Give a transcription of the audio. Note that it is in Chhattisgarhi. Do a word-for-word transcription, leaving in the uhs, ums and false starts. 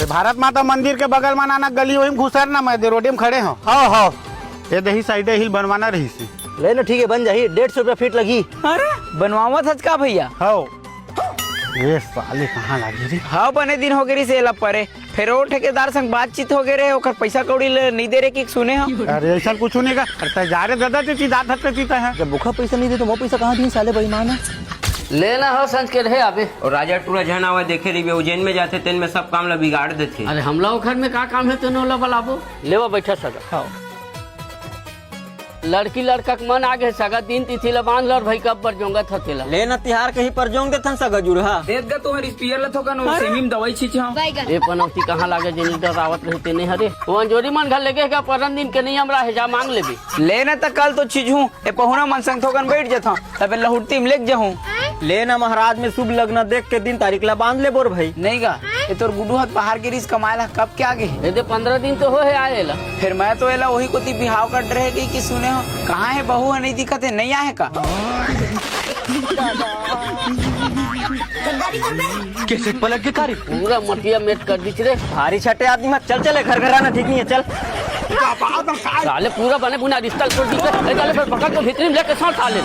ये भारत माता मंदिर के बगल म नाना गली, वही घुसर ना, मैं दे रोडे म खड़े हूँ। हाँ, हाँ। ये दही साइडे हिल बनवाना रहिस हे। ले ना, ठीक है, बन जाही, डेढ़ सौ रुपया फीट लगही। अरे, बनवावत हस का भैया? हव। ये साले कहाँ लागे रे? हाँ, बने दिन हो गए रिस एला परे। फिर वो ठेकेदार संग बातचीत हो गए रे, ओकर पैसा कौड़ी ले नहीं दे रे कि सुने हो। अरे, ऐसा कुछ नहीं का। अरे, तै जा रे दादा, ते चीज आत हत्ते पीता है। जब बुखा पैसा नहीं दे तो वो पैसा कहाँ दी, साले बेईमान है। लेना हो संज के रहे आबे। और राजा टूरा झन आवे देखे रहिबे, उज्जैन में जाथे, तेन में सब काम ला बिगाड़ देथे। अरे, हमला ओखर में का काम है, तेन ओला बलाबो। लेवा बैठा सगा। हाँ। लड़की लड़का के मन आगे सगा, दिन तिथि ला बांध लो और भाई कब बर जोंगत ह तेला। ले न तिहार कहीं पर जोंग देथन सगा जुड़हा। देत गा तुहर स्पीयर ला थोकन, वो सेमी में दवाई छींचे हूँ। ए पनौती कहाँ लागे जेनी डरावत रही तेने हरे। वो अंजोरी मन घर लेगे का परन दिन के नहीं हमरा है, जा मांग लेबे। ले न त कल तो छींचहूँ, ए पहुना मन संग थोकन बैठ जथौं, तबे लहुटती में लेग जहूँ। ले न महाराज में शुभ लगना देख के दिन तारीख ला बांध ले बोर भाई। नहीं गा, ए तोर गुडू हत बाहर गिरिस कमाए ला, कब के आगे हे? ए दे पंद्रह दिन तो हो है आए ला। फिर मैं तो एला वही कोती बिहाव कर रहे गई कि सुने हो, कहाँ है बहू है, नहीं दिखत है, नहीं आए का? कैसे पलट के कारी? पूरा मटिया मेट कर दीच रे। भारी छठे आदमी मत चल, चले घर घर आना ठीक नहीं है, चल। साले पूरा बने बुना रिश्ता तोड़ दीच रे। ए, साले फिर पकड़ के भीतरी में लेके साथ साले।